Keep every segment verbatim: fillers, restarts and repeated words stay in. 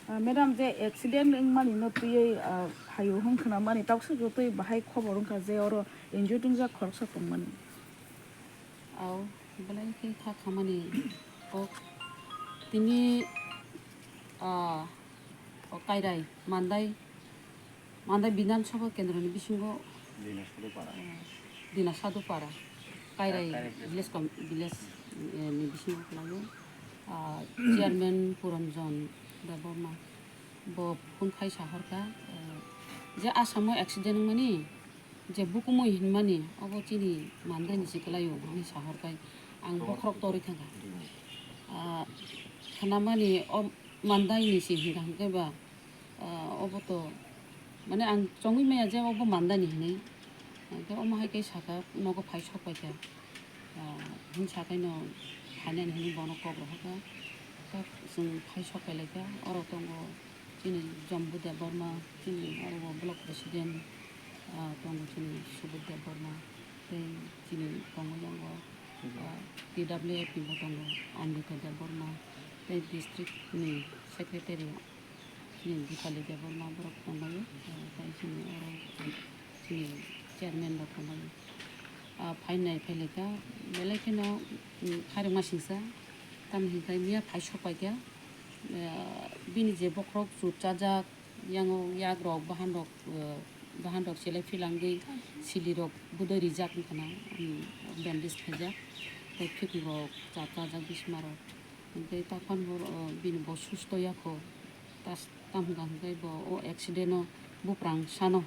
Ah, madam, je accident wngmani no twiwi, ah, phaio hwn khwnamani, toksa jotoi bahai khobor wngkha je oro injured wngjak khoroksa tongmani. Au, belai khe kha khamani kok. Tini, ah, o Kairai Mandai, Mandai Bidhan Sabha Kendroni bisingo, Dina Sadupara. Ah, Dina Sadupara, Kairai Kairai village com-, village, eh, ni bisingo khlaio. Ah, chairman Puranjan Debbarma, bo phone khai sahorkha, eh, je Assam o accident wngmani, je bukumui hinmani, obo chini Mandai ni se kwlaio, hwnwi sahorkhai ang bokhorok torwi thangkha. Ah, khnamani o Mandai ni se hinka hinkhe ba, ah, obo to, mane, ang chongwi maya je obo Mandai ni hinwi. Hinkhe omo hai khe saka, nogo phai sok paikha. Ah, hwn sakaino phainani hinwi bono kok rohorkha. Tak chwng phai sok pailaikha. Oro tongo chini Jambu Debbarma, chini oro block president, ah, tongo chini Subud Debbarma, tei chini tongo yango, ah, T W F ni bo tongo Amrita Debbarma, tei district ni secretary chini Dipali Debbarma borok tonglaio, ah, tei chini oro chini chairman rok tonglaio. Ah, phainai phailaikha, belai kheno, mm, khairokma singsa, tamni hinkhe miya phai sok paikha, ah, bini je bokhorok chut chajak, yango yak rok, bahan rok, eh, bahan rok selai philangwi sili rok budai rijak wngkha na, um, bandage khaijak, tei phikung rok chap chajak bisma rok. Tei takhon bo, eh, bini bo susto yakho, tas-, tam hwnka hwnkhe bo o accident o buprang sano,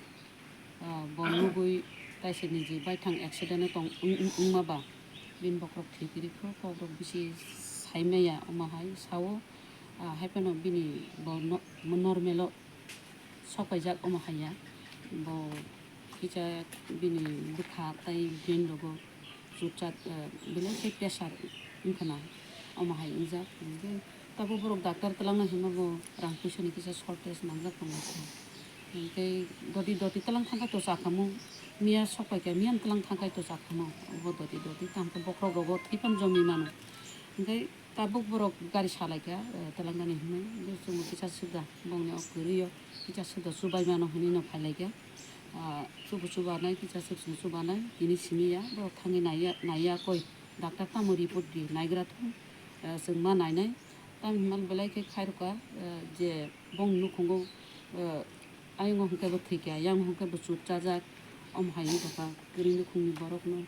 ah, bo nugwi taisa niji baithang accident o tong wng-, wng-, wngma ba bini bokhorok thwi kwrwi kho, kok rok bisi sai maya omo hai sao, ah, hai phano bini bo no-, normal o sok paijak omo hai ya. Bo kisa bini bwkha tei brain rogo chukchak, eh, belai khe pressure wngkha na, omo hai wngjak. Hinkhe tabuk borok doctor twlangna hinma bo rang puisa ni kisa shortage nangjak tongo kho. Hinkhe doti doti twlang thangkha to chakhamu, miya sok paikha miya twlang thangkha to chakhamu, obo doti doti tamo bokhorok rogo thwi phano jomwi mano. Hinkhe tabuk borok gari salaikha, eh, twlangnani hinwi, hinkhe chwngno kisa swkda, bongni o kwrwi o kisa swkda chubai mano hinwi no phailaikha. Ah, chubu chubanai, kisa swk chwng chubanai, tini simi ya, borok thangwi naiya, naiya koi, doctor tamo report di, naigra thung, eh, chwng ma nainai. Tamo hinmani belai khe khairokha, eh, je bongni nukhungo, eh, ayongo hwnkhe bo thwikha, yang hwnkhe bo chut chajak, omo hai wngkha kwrwi nukhungni borokno.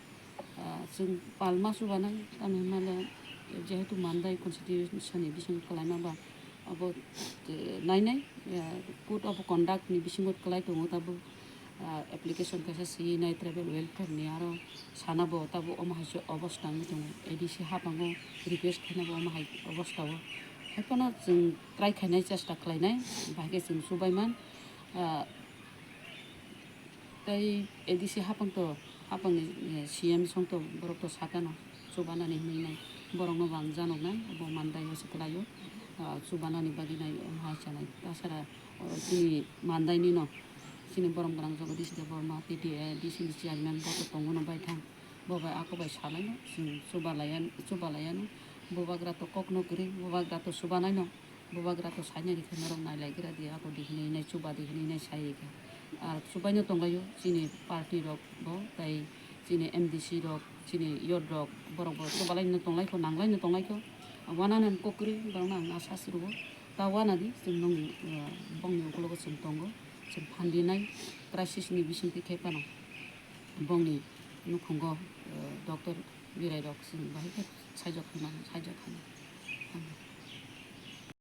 Ah, chwng palma chubanai, tamni hwnmale jehetu Mandai constitution ni bisingo kwlaima ba abo, eh, nainai, eh, code of conduct ni bisingo kwlai tongo tabuk, ah, application kaisa siyinai tribal welfare ni, aro sana bo tabuk omo hai se obosta wngwi tongo, A D C haphango request khaina bo omo hai obosta o. Haiphano chwng try khainai chesta khlainai, bahai khe chwng chubai man, ah, Tei A D C haphang to, haphangni, eh, C M song to borok to sakano, chubanani hinwi nai borokno bang janoknai, bo Mandai o se kwlaio, ah, chubanani bagwi nai, omo hai sanai. Tasara, o, chini Mandai ni no, chini borom gwnang Jagadish Debbarma, T T A D C ni chairman bo to tongo no baithang, bo bai ako bai salaino, chwng chubalaiya, chubalaiano, bubagra to kokno kwrwi, bubagra to chubanaino. Bubagra to saina rikha norok nailaigra di, ako di hinwi nai chuba di hinwi nai sai rikha. Ar chubaino tonglaio chini party rok bo, tei chini M D C rok, chini youth rok, borok bo chubalaino tonglaikho, nanglaino tonglaikho. Wanani kok kwrwi borokno ang asa srwo. Ta wanadi chwng nongni, eh, bongni ukologo chwng tongo. Chwng phandinai crisis ni bisingtwi khe phano bongni nukhungo, eh, doctor birai rok chwng bahai khe saijak khaima, saijak khaima.